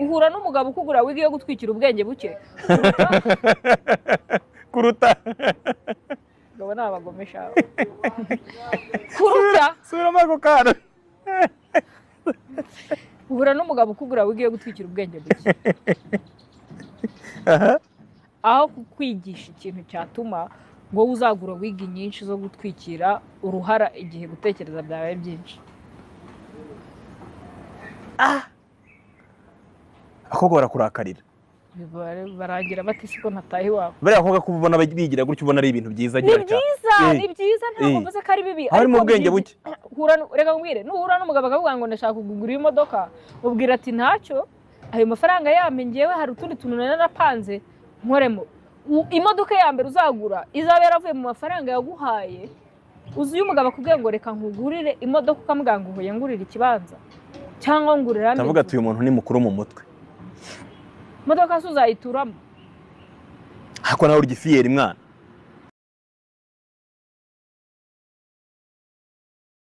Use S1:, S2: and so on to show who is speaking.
S1: Uhura n'umugabo ukugura wig yo gutwikira ubwenge buke
S2: kuruta
S1: Abagabo ni abagome shawe. Kuruta
S2: Subiramo ako kantu.
S1: Uhura n'umugabo ukugura wig yo gutwikira ubwenge buke aho kukwigisha ikintu cyatuma ngo uzagura wig nyinshi zo gutwikira uruhara igihe gutekereza byabaye byinshi.
S2: Abakobwa barakurakarira.
S1: Barangira bati siko ntataha iwabo.
S2: Bariya bakobwa ko ubona bigira gutyo, ubona ari ibintu byiza.
S1: Ni
S2: Agira cyane.
S1: byiza. Ni byiza, ntabwo mvuze ko ari bibi.
S2: Harimo
S1: Ariko
S2: ubwenge buke.
S1: Reka nkubwire, nuhura n'umugabo akavuga ngo ndashaka kugura imodoka, ubwira ati ntacyo, ayo mafaranga yampe, ngewe hari utundi tuntu nari narapanze nkoremo. Imodoka ya mbere uzagura izaba yaravuye mu mafaranga yaguhaye. Uzi iyo umugabo akubwiye ngo reka nkugurire imodoka, ukamubwira ngo uhuye ngurire ikibanza cyangwa ngurira
S2: Ndavuga ati uyu muntu ni mukuru mu mutwe.
S1: Imodoka se uzayituramo?
S2: Ariko nawe urya ifiyeri mwana.